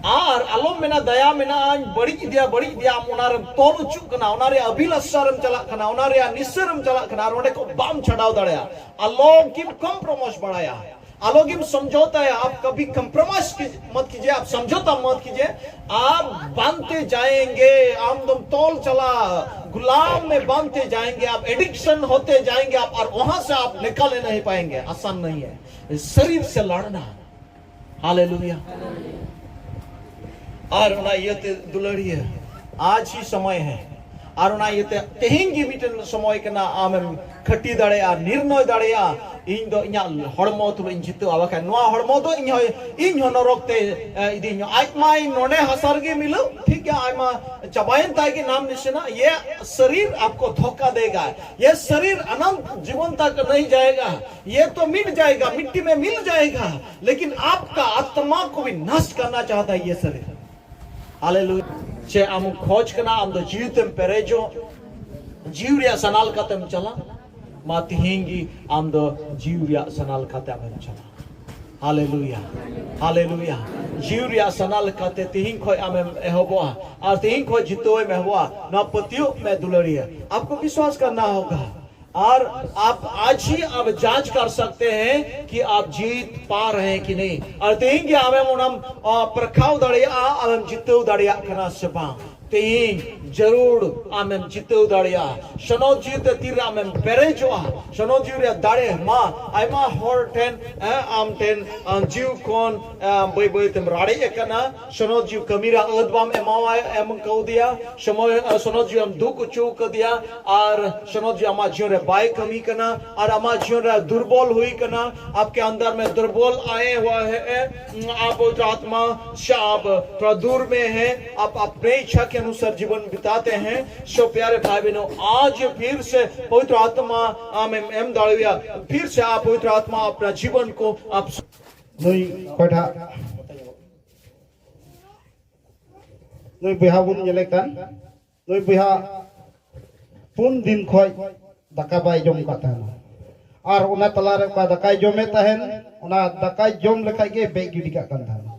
ᱟᱨ ᱟᱞᱚᱢ ᱢᱮᱱᱟ ᱫᱟᱭᱟ ᱢᱮᱱᱟᱜᱼᱟᱧ, ᱵᱟᱹᱲᱤᱡ ᱤᱫᱤᱭᱟ, ᱵᱟᱹᱲᱤᱡ ᱤᱫᱤᱭᱟ᱾ ᱟᱢ ᱚᱱᱟ ᱨᱮᱢ ᱛᱚᱞ ᱚᱪᱚᱜ ᱠᱟᱱᱟ, ᱚᱱᱟ ᱨᱮᱭᱟᱜ ᱟᱵᱷᱤᱞᱟᱥᱟ ᱨᱮᱢ ᱪᱟᱞᱟᱜ ᱠᱟᱱᱟ, ᱚᱱᱟ ᱨᱮᱭᱟᱜ ᱱᱤᱥᱟᱹ ᱨᱮᱢ ᱪᱟᱞᱟᱜ ᱠᱟᱱᱟ, ᱟᱨ ᱚᱸᱰᱮ ᱠᱷᱚᱱ ᱵᱟᱢ ᱪᱷᱟᱰᱟᱣ ᱫᱟᱲᱮᱭᱟᱜᱼᱟ᱾ ᱟᱞᱚᱢ ᱠᱤᱢ ᱠᱚᱢᱯᱨᱚᱢᱟᱭᱤᱡᱽ ᱵᱟᱲᱟᱭᱟ, ᱟᱞᱚ ᱜᱮᱢ ᱥᱚᱢᱡᱷᱚᱛᱟᱭᱟ᱾ आप कभी कॉम्प्रोमाइज की, मत कीजिए, आप समझौता मत कीजिए। आप बांधते जाएंगे, ᱟᱢ ᱫᱚᱢ ᱛᱚᱞ ᱪᱟᱞᱟᱜᱼᱟ, ᱜᱩᱞᱟᱢ ᱢᱮ, ᱵᱟᱱᱫᱷᱛᱮ ᱡᱟᱭᱮᱸᱜᱮ, आप एडिक्शन होते जाएंगे, आप, और वहां से आप निकल नहीं पाएंगे। आसान नहीं है शरीर से लड़ना। हालेलुया। ᱟᱨ ᱚᱱᱟ ᱤᱭᱟᱹᱛᱮ ᱫᱩᱞᱟᱹᱲᱤᱭᱟᱹ, ᱟᱡ ᱦᱤ ᱥᱚᱢᱚᱭ ᱦᱮ᱾ ᱟᱨ ᱚᱱᱟ ᱤᱭᱟᱹᱛᱮ ᱛᱮᱦᱮᱧ ᱜᱮ ᱢᱤᱫᱴᱮᱱ ᱥᱚᱢᱚᱭ ᱠᱟᱱᱟ, ᱟᱢᱮᱢ ᱠᱷᱟᱹᱴᱤ ᱫᱟᱲᱮᱭᱟᱜᱼᱟ, ᱱᱤᱨᱱᱚᱭ ᱫᱟᱲᱮᱭᱟᱜᱼᱟ, ᱤᱧ ᱫᱚ ᱤᱧᱟᱹᱜ ᱦᱚᱲᱢᱚ ᱛᱩᱞᱩᱡ ᱤᱧ ᱡᱤᱛᱟᱹᱣᱟ, ᱵᱟᱠᱷᱟᱱ ᱱᱚᱣᱟ ᱦᱚᱲᱢᱚ ᱫᱚ ᱤᱧ ᱦᱚᱸ, ᱤᱧ ᱦᱚᱸ ᱱᱚᱨᱚᱠ ᱛᱮ ᱮ, ᱤᱫᱤᱧᱟ᱾ ᱟᱡ ᱢᱟ ᱱᱚᱰᱮ ᱦᱟᱥᱟ ᱨᱮᱜᱮ ᱢᱤᱞᱟᱹᱣ, ᱴᱷᱤᱠ ᱜᱮᱭᱟ, ᱟᱡ ᱢᱟ ᱪᱟᱵᱟᱭᱮᱱ ᱛᱟᱭ ᱜᱮ ᱱᱟᱢ ᱱᱤᱥᱟᱱᱟ᱾ ये शरीर आपको धोखा देगा, ये शरीर अनंत जीवन तक नहीं जाएगा, ये तो मिट जाएगा, मिट्टी में मिल जाएगा, लेकिन आपका आत्मा को भी नष्ट करना चाहता है ये शरीर। हालेलुया। ᱪᱮᱫ ᱟᱢ ᱠᱷᱚᱡᱽ ᱠᱟᱱᱟ? ᱟᱢ ᱫᱚ ᱡᱤᱣᱤ ᱛᱮᱢ ᱯᱮᱨᱮᱡᱚᱜ, ᱡᱤᱣᱤ ᱨᱮᱭᱟᱜ ᱥᱟᱱᱟ ᱞᱮᱠᱟᱛᱮᱢ ᱪᱟᱞᱟᱜ᱾ ᱢᱟ ᱛᱤᱦᱤᱧ ᱜᱮ ᱟᱢ ᱫᱚ ᱡᱤᱣᱤ ᱨᱮᱭᱟᱜ ᱥᱟᱱᱟ ᱞᱮᱠᱟᱛᱮ ᱟᱢᱮᱢ ᱪᱟᱞᱟᱜ᱾ ᱦᱟᱞᱮᱞᱩᱭᱟ, ᱦᱟᱞᱮᱞᱩᱭᱟ᱾ ᱡᱤᱣᱤ ᱨᱮᱭᱟᱜ ᱥᱟᱱᱟ ᱞᱮᱠᱟᱛᱮ ᱛᱤᱦᱤᱧ ᱠᱷᱚᱡ ᱟᱢᱮᱢ ᱮᱦᱚᱵᱚᱜᱼᱟ ᱟᱨ ᱛᱤᱦᱤᱧ ᱠᱷᱚᱡ ᱡᱤᱛᱟᱹᱣ ᱮᱢ ᱮᱦᱚᱵᱚᱜᱼᱟ᱾ ᱱᱚᱣᱟ ᱯᱟᱹᱛᱭᱟᱹᱣ ᱢᱮ ᱫᱩᱞᱟᱹᱲᱤᱭᱟᱹ, आपको विश्वास करना होगा। और आप आज ही आप जांच कर सकते हैं कि आप जीत पा रहे हैं कि नहीं। और ᱛᱮᱦᱮᱧ ᱜᱮ ᱟᱢᱮᱢ ᱚᱱᱟᱢ ᱯᱟᱨᱠᱷᱟᱣ ᱫᱟᱲᱮᱭᱟᱜᱼᱟ, ᱟᱢᱮᱢ ᱡᱤᱛᱟᱹᱣ ᱫᱟᱲᱮᱭᱟᱜ ᱠᱟᱱᱟ ᱥᱮ ᱵᱟᱝ᱾ ᱛᱮᱦᱮᱧ ᱡᱟᱹᱨᱩᱲ ᱟᱢᱮᱢ ᱡᱤᱛᱟᱹᱣ ᱫᱟᱲᱮᱭᱟᱜᱼᱟ᱾ ᱥᱚᱱᱚᱛ ᱡᱤᱣᱤ ᱛᱮ ᱛᱤᱨᱮ ᱟᱢᱮᱢ ᱯᱮᱨᱮᱡᱚᱜᱼᱟ, ᱥᱚᱱᱚᱛ ᱡᱤᱣᱤ ᱨᱮᱭᱟᱜ ᱫᱟᱲᱮ ᱢᱟ ᱟᱭᱢᱟ ᱦᱚᱲ ᱴᱷᱮᱱ, ᱟᱢ ᱴᱷᱮᱱ ᱡᱤᱣᱤ ᱠᱷᱚᱱ ᱵᱟᱹᱭ ᱵᱟᱹᱭ ᱛᱮᱢ ᱨᱟᱲᱮᱡ ᱟᱠᱟᱱᱟ᱾ ᱥᱚᱱᱚᱛ ᱡᱤᱣᱤ ᱠᱟᱹᱢᱤ ᱨᱮᱭᱟᱜ ᱟᱹᱫ ᱵᱟᱢ ᱮᱢᱟᱣᱟᱭ, ᱮᱢ ᱠᱟᱣᱫᱮᱭᱟ᱾ ᱥᱚᱱᱚᱛ ᱡᱤᱣᱤ ᱮᱢ ᱫᱩᱠ ᱦᱚᱪᱚ ᱠᱟᱫᱮᱭᱟ᱾ ᱟᱨ ᱥᱚᱱᱚᱛ ᱡᱤᱣᱤ ᱟᱢᱟᱜ ᱡᱤᱭᱚᱱ ᱨᱮ ᱵᱟᱭ ᱠᱟᱹᱢᱤ ᱠᱟᱱᱟ, ᱟᱨ ᱟᱢᱟᱜ ᱡᱤᱭᱚᱱ ᱨᱮ ᱫᱩᱨᱵᱚᱞ ᱦᱩᱭ ᱠᱟᱱᱟ᱾ आपके अंदर में दुर्बल आए हुआ है, आप पवित्र आत्मा से आप थोड़ा दूर में है, आप अपने इच्छा के अनुसार जीवन बिताते हैं। सो प्यारे भाई बहनों, आज फिर से पवित्र आत्मा में एम दाड़िया, फिर से आप पवित्र आत्मा अपना जीवन को आप ᱱᱩᱭ ᱚᱠᱚᱭᱴᱟᱜ ᱱᱩᱭ ᱵᱚᱭᱦᱟ ᱵᱚᱱ ᱧᱮᱞᱮ ᱠᱟᱱ, ᱱᱩᱭ ᱵᱚᱭᱦᱟ ᱯᱩᱱ ᱫᱤᱱ ᱠᱷᱚᱡ ᱫᱟᱠᱟ ᱵᱟᱭ ᱡᱚᱢ ᱠᱟᱜ ᱛᱟᱦᱮᱱᱟ᱾ ᱟᱨ ᱚᱱᱟ ᱛᱟᱞᱟᱨᱮ ᱚᱠᱟ ᱫᱟᱠᱟᱭ ᱡᱚᱢᱮᱫ ᱛᱟᱦᱮᱱ, ᱚᱱᱟ ᱫᱟᱠᱟᱭ ᱡᱚᱢ ᱞᱮᱠᱷᱟᱡ ᱜᱮ ᱵᱮᱡ ᱜᱤᱰᱤ ᱠᱟᱜ ᱠᱟᱱ ᱛᱟᱦᱮᱱᱟ᱾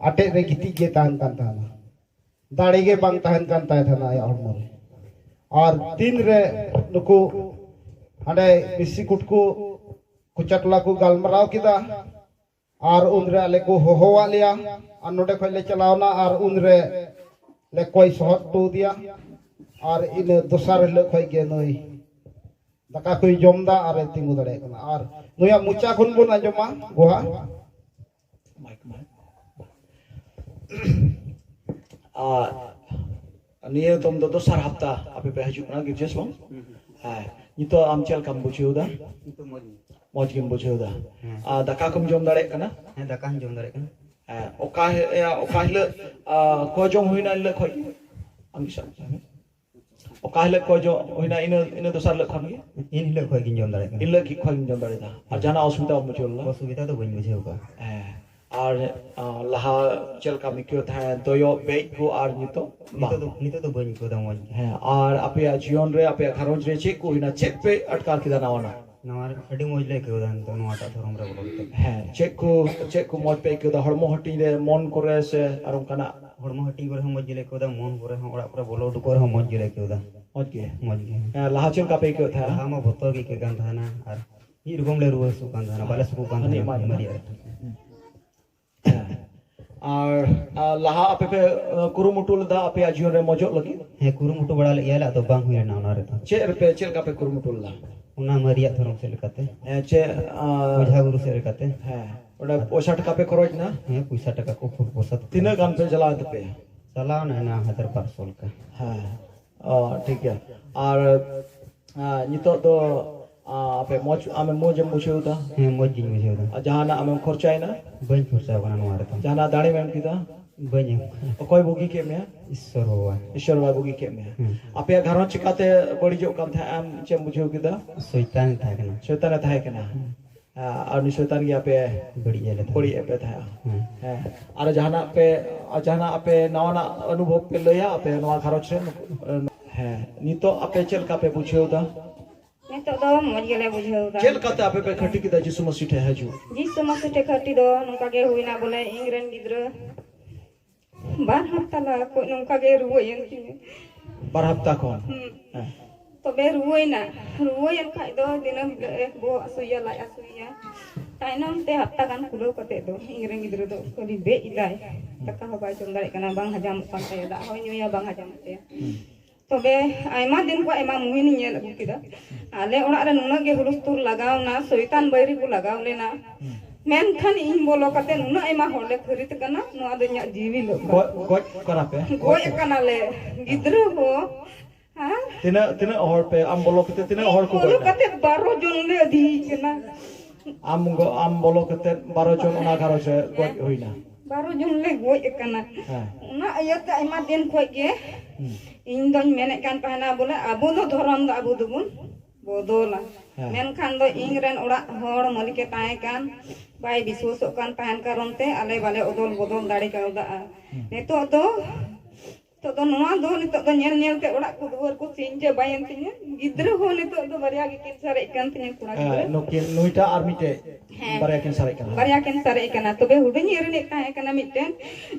ᱟᱴᱮᱫ ᱨᱮ ᱜᱤᱛᱤᱡ ᱜᱮ ᱛᱟᱦᱮᱱ ᱠᱟᱱ ᱛᱟᱦᱮᱱᱟ᱾ ᱫᱟᱲᱮ ᱜᱮ ᱵᱟᱝ ᱛᱟᱦᱮᱱ ᱠᱟᱱ ᱛᱟᱭ ᱛᱟᱦᱮᱱᱟ ᱟᱭᱟᱜ ᱦᱚᱲᱢᱚ ᱨᱮ᱾ ᱟᱨ ᱛᱤᱱᱨᱮ ᱱᱩᱠᱩ ᱦᱟᱸᱰᱮ ᱢᱤᱥᱤ ᱠᱩᱴᱠᱩ ᱠᱚᱪᱟ ᱴᱚᱞᱟ ᱠᱚ ᱜᱟᱞᱢᱟᱨᱟᱣ ᱠᱮᱫᱟ, ᱟᱨ ᱩᱱᱨᱮ ᱟᱞᱮ ᱠᱚ ᱦᱚᱦᱚᱣᱟᱫ ᱞᱮᱭᱟ, ᱟᱨ ᱱᱚᱰᱮ ᱠᱷᱚᱡ ᱞᱮ ᱪᱟᱞᱟᱣᱱᱟ, ᱟᱨ ᱩᱱᱨᱮ ᱞᱮ ᱠᱚᱭ ᱥᱚᱦᱚᱫ ᱦᱚᱴᱚ ᱟᱫᱮᱭᱟ᱾ ᱟᱨ ᱤᱱᱟᱹ ᱫᱚᱥᱟᱨ ᱦᱤᱞᱳᱜ ᱠᱷᱚᱡ ᱜᱮ ᱱᱩᱭ ᱫᱟᱠᱟ ᱠᱚᱭ ᱡᱚᱢ ᱮᱫᱟ ᱟᱨᱮ ᱛᱤᱸᱜᱩ ᱫᱟᱲᱮᱭᱟᱜ ᱠᱟᱱᱟ᱾ ᱟᱨ ᱱᱩᱭᱟᱜ ᱢᱚᱪᱟ ᱠᱷᱚᱱ ᱵᱚᱱ ᱟᱸᱡᱚᱢᱟ ᱜᱚᱦᱟ᱾ Mic, mic. ᱟᱨ ᱱᱤᱭᱟᱹ ᱫᱚᱢ ᱫᱚ ᱫᱚᱥᱟᱨ ᱦᱟᱯᱛᱟ ᱟᱯᱮ ᱯᱮ ᱦᱤᱡᱩᱜ ᱠᱟᱱᱟ ᱜᱤᱨᱡᱟᱹ ᱥᱮ ᱵᱟᱝ? ᱦᱮᱸ, ᱱᱤᱛᱚᱜ ᱟᱢ ᱪᱮᱫ ᱞᱮᱠᱟᱢ ᱵᱩᱡᱷᱟᱹᱣ ᱮᱫᱟ? ᱱᱤᱛᱚᱜ ᱢᱚᱡᱽ ᱜᱮ᱾ ᱢᱚᱡᱽ ᱜᱮᱢ ᱵᱩᱡᱷᱟᱹᱣ ᱮᱫᱟ? ᱦᱮᱸ᱾ ᱟᱨ ᱫᱟᱠᱟ ᱠᱚᱢ ᱡᱚᱢ ᱫᱟᱲᱮᱭᱟᱜ ᱠᱟᱱᱟ? ᱦᱮᱸ, ᱫᱟᱠᱟ ᱦᱚᱸᱧ ᱡᱚᱢ ᱫᱟᱲᱮᱭᱟᱜ ᱠᱟᱱᱟ᱾ ᱦᱮᱸ, ᱚᱠᱟ ᱦᱤ-, ᱚᱠᱟ ᱦᱤᱞᱳᱜ, ᱟ, ᱠᱚ ᱡᱚᱢ ᱦᱩᱭᱱᱟ, ᱤᱱ ᱦᱤᱞᱳᱜ ᱠᱷᱚᱡ ᱜᱮ? ᱟᱢ ᱜᱮ ᱥᱟᱵ ᱠᱟᱜ ᱢᱮ᱾ ᱚᱠᱟ ᱦᱤᱞᱳᱜ ᱠᱚ ᱡᱚᱢ ᱦᱩᱭᱱᱟ, ᱤᱱᱟᱹ, ᱤᱱᱟᱹ ᱫᱚᱥᱟᱨ ᱦᱤᱞᱳᱜ ᱠᱷᱚᱱ ᱜᱮ? ᱤᱱ ᱦᱤᱞᱳᱜ ᱠᱷᱚᱡ ᱜᱤᱧ ᱡᱚᱢ ᱫᱟᱲᱮᱭᱟᱜ ᱠᱟᱱᱟ᱾ ᱤᱱ ᱦᱤᱞᱳᱜ ᱠᱷᱚᱱ ᱜᱤᱧ ᱡᱚᱢ ᱫᱟᱲᱮᱭᱟᱫᱟ᱾ ᱟᱨ ᱦᱮᱸ᱾ ᱡᱟᱦᱟᱱᱟᱜ ᱚᱥᱩᱵᱤᱫᱷᱟ ᱵᱟᱢ ᱵᱩᱡᱷᱟᱹᱣ ᱞᱮᱫᱟ? ᱚᱥᱩᱵᱤᱫᱷᱟ ᱫᱚ ᱵᱟᱹᱧ ᱵᱩᱡᱷᱟᱹᱣ ᱠᱟᱜᱼᱟ᱾ ᱦᱮᱸ᱾ ᱟᱨ, ᱟ, ᱞᱟᱦᱟ ᱪᱮᱫ ᱞᱮᱠᱟᱢ ᱟᱹᱭᱠᱟᱹᱣ ᱛᱟᱦᱮᱸᱫ, ᱫᱚᱭᱚᱜ ᱵᱮᱡ ᱠᱚ, ᱟᱨ ᱱᱤᱛᱚᱜ? ᱱᱤᱛᱚᱜ ᱫᱚ, ᱵᱟᱝ᱾ ᱱᱤᱛᱚᱜ ᱫᱚ ᱵᱟᱹᱧ ᱟᱹᱭᱠᱟᱹᱣ ᱮᱫᱟ ᱢᱚᱡᱽ ᱜᱮ᱾ ᱦᱮᱸ, ᱟᱨ ᱟᱯᱮᱭᱟᱜ ᱡᱤᱭᱚᱱ ᱨᱮ, ᱟᱯᱮᱭᱟᱜ ᱜᱷᱟᱨᱚᱸᱡᱽ ᱨᱮ ᱪᱮᱫ ᱠᱚ ᱦᱩᱭᱱᱟ? ᱪᱮᱫ ᱯᱮ ᱟᱴᱠᱟᱨ ᱠᱮᱫᱟ ᱱᱟᱣᱟᱱᱟᱜ? ᱱᱚᱣᱟ ᱟᱹᱰᱤ ᱢᱚᱡᱽ ᱞᱮ ᱟᱹᱭᱠᱟᱹᱣ ᱮᱫᱟ ᱱᱤᱛᱚᱜ ᱱᱚᱣᱟᱴᱟᱜ ᱫᱷᱚᱨᱚᱢ ᱨᱮ ᱵᱚᱞᱚ ᱠᱟᱛᱮ᱾ ᱦᱮᱸ, ᱪᱮᱫ ᱠᱚ, ᱪᱮᱫ ᱠᱚ ᱢᱚᱡᱽ ᱯᱮ ᱟᱹᱭᱠᱟᱹᱣ ᱮᱫᱟ? ᱦᱚᱲᱢᱚ ᱦᱟᱹᱴᱤᱧ ᱨᱮ, ᱢᱚᱱ ᱠᱚᱨᱮ, ᱥᱮ ᱟᱨ ᱚᱱᱠᱟᱱᱟᱜ? ᱦᱚᱲᱢᱚ ᱦᱟᱹᱴᱤᱧ ᱠᱚᱨᱮ ᱦᱚᱸ ᱢᱚᱡᱽ ᱜᱮᱞᱮ ᱟᱹᱭᱠᱟᱹᱣ ᱮᱫᱟ, ᱢᱚᱱ ᱠᱚᱨᱮ ᱦᱚᱸ, ᱚᱲᱟᱜ ᱠᱚᱨᱮ ᱵᱚᱞᱚ ᱩᱰᱩᱠᱚᱜ ᱨᱮᱦᱚᱸ ᱢᱚᱡᱽ ᱜᱮᱞᱮ ᱟᱹᱭᱠᱟᱹᱣ ᱮᱫᱟ᱾ ᱢᱚᱡᱽ ᱜᱮ᱾ ᱢᱚᱡᱽ ᱜᱮ᱾ ᱦᱮᱸ, ᱞᱟᱦᱟ ᱪᱮᱫ ᱞᱮᱠᱟ ᱯᱮ ᱟᱹᱭᱠᱟᱹᱣᱮᱫ ᱛᱟᱦᱮᱸᱱᱟ? ᱞᱟᱦᱟ ᱢᱟ ᱵᱚᱛᱚᱨ ᱜᱮ ᱟᱹᱭᱠᱟᱹᱜ ᱠᱟᱱ ᱛᱟᱦᱮᱱᱟ, ᱟᱨ ᱢᱤᱫ ᱨᱚᱠᱚᱢ ᱞᱮ ᱨᱩᱣᱟᱹ ᱦᱟᱹᱥᱩᱜ ᱠᱟᱱ ᱛᱟᱦᱮᱱᱟ, ᱵᱟᱞᱮ ᱥᱩᱠᱩᱜ ᱠᱟᱱ ᱦᱟᱹᱱᱤ ᱛᱟᱦᱮᱱᱟ ᱮᱢᱟᱭ ᱢᱮ᱾ ᱢᱟᱨᱮᱭᱟᱜ ᱨᱮ᱾ ᱦᱮᱸ᱾ ᱟᱨ, ᱟᱨ ᱞᱟᱦᱟ ᱟᱯᱮ ᱯᱮ, ᱟ, ᱠᱩᱨᱩᱢᱩᱴᱩ ᱞᱮᱫᱟ ᱟᱯᱮᱭᱟᱜ ᱡᱤᱭᱚᱱ ᱨᱮ ᱢᱚᱡᱚᱜ ᱞᱟᱹᱜᱤᱫ? ᱦᱮᱸ, ᱠᱩᱨᱩᱢᱩᱴᱩ ᱵᱟᱲᱟ ᱞᱮᱫ ᱜᱮᱭᱟᱞᱮ, ᱟᱫᱚ ᱵᱟᱝ ᱦᱩᱭ ᱞᱮᱱᱟ ᱚᱱᱟ ᱨᱮᱫᱚ᱾ ᱪᱮᱫ ᱨᱮᱯᱮ, ᱪᱮᱫ ᱞᱮᱠᱟ ᱯᱮ ᱠᱩᱨᱩᱢᱩᱴᱩ ᱞᱮᱫᱟ? ᱚᱱᱟ ᱢᱟᱨᱮᱭᱟᱜ ᱫᱷᱚᱨᱚᱢ ᱥᱮᱫ ᱞᱮᱠᱟᱛᱮ᱾ ᱦᱮᱸ, ᱪᱮᱫ, ᱟ, ᱚᱡᱷᱟ ᱜᱩᱨᱩ ᱥᱮᱫ ᱞᱮᱠᱟᱛᱮ᱾ ᱦᱮᱸ, ᱚᱸᱰᱮ ᱯᱚᱭᱥᱟ ᱴᱟᱠᱟ ᱯᱮ ᱠᱷᱚᱨᱚᱪ ᱮᱱᱟ? ᱦᱮᱸ, ᱯᱚᱭᱥᱟ ᱴᱟᱠᱟ ᱠᱚ ᱯᱨᱚᱥᱟᱫ᱾ ᱛᱤᱱᱟᱹᱜ ᱜᱟᱱ ᱯᱮ ᱪᱟᱞᱟᱣᱮᱱ ᱛᱟᱯᱮᱭᱟ? ᱪᱟᱞᱟᱣ ᱮᱱᱟ ᱦᱟᱡᱟᱨ ᱵᱟᱨᱥᱚ ᱞᱮᱠᱟ᱾ ᱦᱮᱸ᱾ ᱚ, ᱴᱷᱤᱠ ᱜᱮᱭᱟ᱾ ᱟᱨ, ᱟ, ᱱᱤᱛᱚᱜ ᱫᱚ, ᱟ, ᱟᱯᱮ ᱢᱚᱡᱽ, ᱟᱢᱮ ᱢᱚᱡᱽ ᱮᱢ ᱵᱩᱡᱷᱟᱹᱣ ᱮᱫᱟ? ᱦᱮᱸ, ᱢᱚᱡᱽ ᱜᱤᱧ ᱵᱩᱡᱷᱟᱹᱣ ᱮᱫᱟ᱾ ᱟᱨ ᱡᱟᱦᱟᱱᱟᱜ ᱟᱢᱮᱢ ᱠᱷᱚᱨᱪᱟᱭᱮᱱᱟ? ᱵᱟᱹᱧ ᱠᱷᱚᱨᱪᱟᱣ ᱠᱟᱱᱟ ᱱᱚᱣᱟ ᱨᱮᱫᱚ᱾ ᱡᱟᱦᱟᱱᱟᱜ ᱫᱟᱲᱮᱢ ᱮᱢ ᱠᱮᱫᱟ? ᱵᱟᱹᱧ ᱮᱢ ᱠᱟᱱᱟ᱾ ᱚᱠᱚᱭ ᱵᱩᱜᱤ ᱠᱮᱫ ᱢᱮᱭᱟ? ᱤᱥᱥᱚᱨ ᱵᱟᱵᱟ᱾ ᱤᱥᱥᱚᱨ ᱵᱟᱵᱟ ᱵᱩᱜᱤ ᱠᱮᱫ ᱢᱮᱭᱟ᱾ ᱦᱮᱸ᱾ ᱟᱯᱮᱭᱟᱜ ᱜᱷᱟᱨᱚᱸᱡᱽ ᱪᱤᱠᱟᱛᱮ ᱵᱟᱹᱲᱤᱡᱚᱜ ᱠᱟᱱ ᱛᱟᱦᱮᱸᱫ, ᱟᱢ ᱪᱮᱫ ᱮᱢ ᱵᱩᱡᱷᱟᱹᱣ ᱠᱮᱫᱟ? ᱥᱚᱭᱛᱟᱱᱮ ᱛᱟᱦᱮᱸ ᱠᱟᱱᱟ᱾ ᱥᱚᱭᱛᱟᱱᱮ ᱛᱟᱦᱮᱸ ᱠᱟᱱᱟ᱾ ᱦᱮᱸ᱾ ᱦᱮᱸ, ᱟᱨ ᱩᱱᱤ ᱥᱚᱭᱛᱟᱱ ᱜᱮ ᱟᱯᱮ ᱵᱟᱹᱲᱤᱡ ᱮ ᱞᱮ ᱛᱟᱦᱮᱸᱫ᱾ ᱵᱟᱹᱲᱤᱡ ᱮ ᱯᱮ ᱛᱟᱦᱮᱸᱫ᱾ ᱦᱮᱸ᱾ ᱦᱮᱸ᱾ ᱟᱨ ᱡᱟᱦᱟᱱᱟᱜ ᱯᱮ, ᱟᱨ ᱡᱟᱦᱟᱱᱟᱜ ᱟᱯᱮ ᱱᱟᱣᱟᱱᱟᱜ ᱚᱱᱩᱵᱷᱚᱵ ᱯᱮ ᱞᱟᱹᱭᱟ ᱟᱯᱮ ᱱᱚᱣᱟ ᱜᱷᱟᱨᱚᱸᱡᱽ ᱨᱮ? ᱦᱮᱸ᱾ ᱱᱤᱛᱚᱜ ᱟᱯᱮ ᱪᱮᱫ ᱞᱮᱠᱟ ᱯᱮ ᱵᱩᱡᱷᱟᱹᱣ ᱮᱫᱟ? ᱱᱤᱛᱚᱜ ᱫᱚ ᱢᱚᱡᱽ ᱜᱮᱞᱮ ᱵᱩᱡᱷᱟᱹᱣ ᱮᱫᱟ᱾ ᱪᱮᱫ ᱞᱮᱠᱟᱛᱮ ᱟᱯᱮ ᱯᱮ ᱠᱷᱟᱹᱴᱤ ᱠᱮᱫᱟ ᱡᱤᱥᱩ ᱢᱟᱹᱥᱤ ᱴᱷᱮᱱ ᱦᱤᱡᱩᱜ? ᱡᱤᱥᱩ ᱢᱟᱹᱥᱤ ᱴᱷᱮᱱ ᱠᱷᱟᱹᱴᱤ ᱫᱚ ᱱᱚᱝᱠᱟ ᱜᱮ ᱦᱩᱭᱱᱟ, ᱵᱚᱞᱮ ᱤᱧ ᱨᱮᱱ ᱜᱤᱫᱽᱨᱟᱹ ᱵᱟᱨ ᱦᱟᱯᱛᱟ ᱞᱟᱦᱟ ᱠᱷᱚᱱ ᱱᱚᱝᱠᱟ ᱜᱮ ᱨᱩᱣᱟᱹᱭᱮᱱ ᱛᱤᱧᱟᱹ᱾ ᱵᱟᱨ ᱦᱟᱯᱛᱟ ᱠᱷᱚᱱ? ᱦᱩᱸ᱾ ᱦᱮᱸ᱾ ᱛᱚᱵᱮ ᱨᱩᱣᱟᱹᱭᱮᱱᱟ, ᱨᱩᱣᱟᱹᱭᱮᱱ ᱠᱷᱟᱡ ᱫᱚ ᱫᱤᱱᱟᱹᱢ ᱦᱤᱞᱳᱜ ᱮ ᱵᱚᱦᱚᱜ ᱦᱟᱹᱥᱩᱭᱮᱭᱟ, ᱞᱟᱡ ᱦᱟᱹᱥᱩᱭᱮᱭᱟ᱾ ᱛᱟᱭᱱᱚᱢ ᱛᱮ ᱦᱟᱯᱛᱟ ᱜᱟᱱ ᱠᱷᱩᱞᱟᱹᱣ ᱠᱟᱛᱮ ᱫᱚ ᱤᱧ ᱨᱮᱱ ᱜᱤᱫᱽᱨᱟᱹ ᱫᱚ ᱠᱷᱟᱹᱞᱤ ᱵᱮᱡ ᱮᱫᱟᱭ, ᱫᱟᱠᱟ ᱦᱚᱸ ᱵᱟᱭ ᱡᱚᱢ ᱫᱟᱲᱮᱭᱟᱜ ᱠᱟᱱᱟ, ᱵᱟᱝ ᱦᱟᱡᱟᱢᱚᱜ ᱠᱟᱱ ᱛᱟᱭᱟ, ᱫᱟᱜ ᱦᱚᱸᱭ ᱧᱩᱭᱟ, ᱵᱟᱝ ᱦᱟᱡᱟᱢᱚᱜ ᱛᱟᱭᱟ᱾ ᱦᱩᱸ᱾ ᱛᱚᱵᱮ ᱟᱭᱢᱟ ᱫᱤᱱ ᱠᱷᱚᱱ ᱟᱭᱢᱟ ᱢᱩᱦᱤᱱᱤᱧ ᱧᱮᱞ ᱟᱹᱜᱩ ᱠᱮᱫᱟ᱾ ᱟᱞᱮ ᱚᱲᱟᱜ ᱨᱮ ᱱᱩᱱᱟᱹᱜ ᱜᱮ ᱦᱩᱞᱩᱥᱛᱩᱞ ᱞᱟᱜᱟᱣ ᱮᱱᱟ, ᱥᱚᱭᱛᱟᱱ ᱵᱟᱹᱭᱨᱤ ᱠᱚ ᱞᱟᱜᱟᱣ ᱞᱮᱱᱟ᱾ ᱦᱩᱸ᱾ ᱢᱮᱱᱠᱷᱟᱱ ᱤᱧ ᱵᱚᱞᱚ ᱠᱟᱛᱮ ᱱᱩᱱᱟᱹᱜ ᱟᱭᱢᱟ ᱦᱚᱲ ᱞᱮ ᱠᱷᱟᱹᱨᱤᱛ ᱠᱟᱱᱟ, ᱱᱚᱣᱟ ᱫᱚ ᱤᱧᱟᱹᱜ ᱡᱤᱣᱤ ᱞᱟᱹᱜᱤᱫ᱾ ᱜᱚᱡ, ᱜᱚᱡ ᱠᱟᱱᱟ ᱯᱮ? ᱜᱚᱡ ᱟᱠᱟᱱᱟᱞᱮ, ᱜᱤᱫᱽᱨᱟᱹ ᱦᱚᱸ᱾ ᱦᱮᱸ? ᱛᱤᱱᱟᱹᱜ, ᱛᱤᱱᱟᱹᱜ ᱦᱚᱲ ᱯᱮ, ᱟᱢ ᱵᱚᱞᱚ ᱠᱟᱛᱮ ᱛᱤᱱᱟᱹᱜ ᱦᱚᱲ ᱠᱚ ᱵᱚᱞᱚ ᱜᱚᱡ ᱮᱱᱟ? ᱠᱟᱛᱮ ᱵᱟᱨᱚ ᱡᱚᱱ ᱞᱮ ᱟᱹᱫᱷᱤ ᱠᱟᱱᱟ᱾ ᱟᱢ ᱜᱚ-, ᱟᱢ ᱵᱚᱞᱚ ᱠᱟᱛᱮ ᱵᱟᱨᱚ ᱡᱚᱱ ᱚᱱᱟ ᱜᱷᱟᱨᱚᱸᱡᱽ ᱨᱮ ᱜᱚᱡ ᱦᱮᱸ᱾ ᱦᱩᱭᱱᱟ? ᱵᱟᱨᱚ ᱡᱚᱱ ᱞᱮ ᱜᱚᱡ ᱟᱠᱟᱱᱟ᱾ ᱦᱮᱸ᱾ ᱚᱱᱟ ᱤᱭᱟᱹᱛᱮ ᱟᱭᱢᱟ ᱫᱤᱱ ᱠᱷᱚᱡ ᱜᱮ ᱦᱩᱸ᱾ ᱤᱧ ᱫᱚᱧ ᱢᱮᱱᱮᱫ ᱠᱟᱱ ᱛᱟᱦᱮᱱᱟ, ᱵᱚᱞᱮ ᱟᱵᱚ ᱫᱚ ᱫᱷᱚᱨᱚᱢ ᱫᱚ ᱟᱵᱚ ᱫᱚᱵᱚᱱ ᱵᱚᱫᱚᱞᱟ᱾ ᱦᱮᱸ᱾ ᱢᱮᱱᱠᱷᱟᱱ ᱫᱚ ᱤᱧ ᱨᱮᱱ ᱚᱲᱟᱜ ᱦᱚᱲ ᱢᱟᱹᱞᱤᱠᱮ ᱛᱟᱦᱮᱸ ᱠᱟᱱ, ᱵᱟᱭ ᱵᱤᱥᱣᱟᱹᱥᱚᱜ ᱠᱟᱱ ᱛᱟᱦᱮᱱ ᱠᱟᱨᱚᱱ ᱛᱮ ᱟᱞᱮ ᱵᱟᱞᱮ ᱚᱫᱚᱞ ᱵᱚᱫᱚᱞ ᱫᱟᱲᱮ ᱠᱟᱣᱫᱟ᱾ ᱦᱩᱸ᱾ ᱱᱤᱛᱚᱜ ᱫᱚ, ᱱᱤᱛᱚᱜ ᱫᱚ ᱱᱚᱣᱟ ᱫᱚ ᱱᱤᱛᱚᱜ ᱫᱚ ᱧᱮᱞ ᱧᱮᱞ ᱛᱮ ᱚᱲᱟᱜ ᱠᱚ ᱫᱩᱣᱟᱹᱨ ᱠᱚ ᱥᱤᱧ ᱪᱟᱵᱟᱭᱮᱱ ᱛᱤᱧᱟᱹ᱾ ᱜᱤᱫᱽᱨᱟᱹ ᱦᱚᱸ ᱱᱤᱛᱚᱜ ᱫᱚ ᱵᱟᱨᱭᱟ ᱜᱮᱠᱤᱱ ᱥᱟᱨᱮᱡ ᱠᱟᱱ ᱛᱤᱧᱟᱹ, ᱠᱚᱲᱟ ᱜᱤᱫᱽᱨᱟᱹ᱾ ᱦᱮᱸ, ᱱᱩᱠᱤᱱ, ᱱᱩᱭᱴᱟᱜ ᱟᱨ ᱢᱤᱫᱴᱮᱡ ᱦᱮᱸ᱾ ᱵᱟᱨᱭᱟ ᱠᱤᱱ ᱥᱟᱨᱮᱡ ᱠᱟᱱᱟ᱾ ᱵᱟᱨᱭᱟ ᱠᱤᱱ ᱥᱟᱨᱮᱡ ᱠᱟᱱᱟ᱾ ᱛᱚᱵᱮ ᱦᱩᱰᱤᱧ ᱤᱧ ᱨᱤᱱᱤᱡ ᱛᱟᱦᱮᱸ ᱠᱟᱱᱟ ᱢᱤᱫᱴᱮᱱ,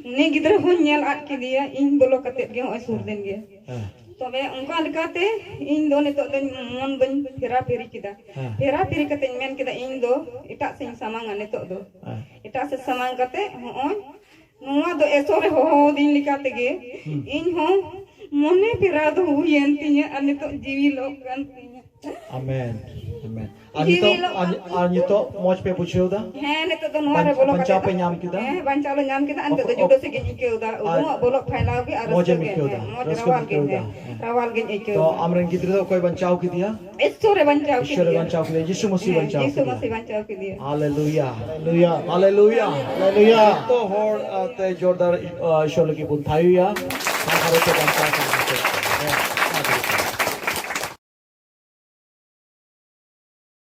ᱩᱱᱤ ᱜᱤᱫᱽᱨᱟᱹ ᱦᱚᱸᱧ ᱧᱮᱞ ᱟᱫ ᱠᱮᱫᱮᱭᱟ ᱤᱧ ᱵᱚᱞᱚ ᱠᱟᱛᱮᱫ ᱜᱮ, ᱦᱚᱸᱜᱼᱚᱭ ᱥᱩᱨ ᱫᱤᱱ ᱜᱮ᱾ ᱦᱮᱸ᱾ ᱛᱚᱵᱮ ᱚᱱᱠᱟ ᱞᱮᱠᱟᱛᱮ ᱤᱧ ᱫᱚ ᱱᱤᱛᱚᱜ ᱫᱚᱧ ᱢᱚᱱ ᱫᱚᱧ ᱯᱷᱮᱨᱟ ᱯᱷᱮᱨᱤ ᱠᱮᱫᱟ᱾ ᱦᱮᱸ᱾ ᱯᱷᱮᱨᱟ ᱯᱷᱮᱨᱤ ᱠᱟᱛᱮᱧ ᱢᱮᱱ ᱠᱮᱫᱟ, ᱤᱧ ᱫᱚ ᱮᱴᱟᱜ ᱥᱮᱫ ᱤᱧ ᱥᱟᱢᱟᱝᱟ ᱱᱤᱛᱚᱜ ᱫᱚ᱾ ᱦᱮᱸ᱾ ᱮᱴᱟᱜ ᱥᱮᱫ ᱥᱟᱢᱟᱝ ᱠᱟᱛᱮ ᱦᱚᱸᱜᱼᱚᱭ ᱱᱚᱣᱟ ᱫᱚ ᱮᱥᱚᱨᱮ ᱦᱚᱦᱚᱣᱟᱫᱤᱧ ᱞᱮᱠᱟ ᱛᱮᱜᱮ ᱦᱩᱸ᱾ ᱤᱧ ᱦᱚᱸ ᱢᱚᱱᱮ ᱯᱷᱮᱨᱟᱣ ᱫᱚ ᱦᱩᱭᱮᱱ ᱛᱤᱧᱟᱹ ᱟᱨ ᱱᱤᱛᱚᱜ ᱡᱤᱣᱤ ᱞᱚᱜ ᱠᱟᱱ ᱛᱤᱧᱟᱹ᱾ ᱟᱢᱮᱱ, ᱟᱢᱮᱱ᱾ ᱟᱨ ᱡᱤᱣᱤ ᱱᱤᱛᱚᱜ, ᱞᱚᱜ ᱟᱨ, ᱠᱟᱱ ᱛᱤᱧᱟᱹ᱾ ᱟᱨ ᱱᱤᱛᱚᱜ ᱢᱚᱡᱽ ᱯᱮ ᱵᱩᱡᱷᱟᱹᱣ ᱮᱫᱟ? ᱦᱮᱸ, ᱱᱤᱛᱚᱜ ᱫᱚ ᱱᱚᱣᱟ ᱨᱮ ᱵᱟᱧ-, ᱵᱚᱞᱚ ᱠᱟᱛᱮ ᱵᱟᱧᱪᱟᱣ ᱯᱮ ᱫᱚ ᱧᱟᱢ ᱠᱮᱫᱟ? ᱦᱮᱸ, ᱵᱟᱧᱪᱟᱣ ᱞᱮ ᱧᱟᱢ ᱠᱮᱫᱟ᱾ ᱟᱨ ᱱᱤᱛᱚᱜ ᱫᱚ ᱚᱠ-, ᱡᱩᱰᱟᱹ ᱥᱮᱫ ᱜᱤᱧ ᱟᱹᱭᱠᱟᱹᱣ ᱮᱫᱟ᱾ ᱟᱨ ᱩᱰᱩᱝᱚᱜ ᱵᱚᱞᱚᱜ ᱯᱷᱟᱭᱞᱟᱣ ᱜᱮ ᱟᱨ ᱢᱚᱡᱽ ᱨᱟᱹᱥᱠᱟᱹ ᱮᱢ ᱜᱮ᱾ ᱟᱹᱭᱠᱟᱹᱣ ᱮᱫᱟ? ᱦᱮᱸ, ᱦᱮᱸ᱾ ᱨᱟᱣᱟᱞ ᱜᱤᱧ ᱟᱹᱭᱠᱟᱹᱣ ᱛᱚ ᱮᱫᱟ᱾ ᱟᱢᱨᱮᱱ ᱜᱤᱫᱽᱨᱟᱹ ᱫᱚ ᱚᱠᱚᱭ ᱵᱟᱧᱪᱟᱣ ᱠᱮᱫᱮᱭᱟ? ᱤᱥᱥᱚᱨᱮ ᱵᱟᱧᱪᱟᱣ ᱤᱥᱥᱚᱨᱮ ᱠᱮᱫᱮᱭᱟ᱾ ᱵᱟᱧᱪᱟᱣ ᱠᱮᱫᱮᱭᱟ, ᱡᱤᱥᱩ ᱢᱟᱹᱥᱤ ᱦᱮᱸ, ᱵᱟᱧᱪᱟᱣ ᱡᱤᱥᱩ ᱠᱮᱫᱮᱭᱟ᱾ ᱢᱟᱹᱥᱤ ᱵᱟᱧᱪᱟᱣ ᱠᱮᱫᱮᱭᱟ᱾ ᱦᱟᱞᱮᱞᱩᱭᱟ᱾ ᱦᱟᱞᱮᱞᱩᱭᱟ᱾ ᱦᱟᱞᱮᱞᱩᱭᱟ᱾ ᱡᱚᱛᱚ ᱦᱚᱲ, ᱟ, ᱛᱮ ᱡᱳᱨᱫᱟᱨ, ᱟ, ᱤᱥᱥᱚᱨ ᱞᱟᱹᱜᱤᱫ ᱵᱚᱱ ᱛᱷᱟᱭᱚᱭᱟ᱾ ᱟᱨ ᱵᱷᱟᱨᱚᱛ ᱮ ᱵᱟᱧᱪᱟᱣ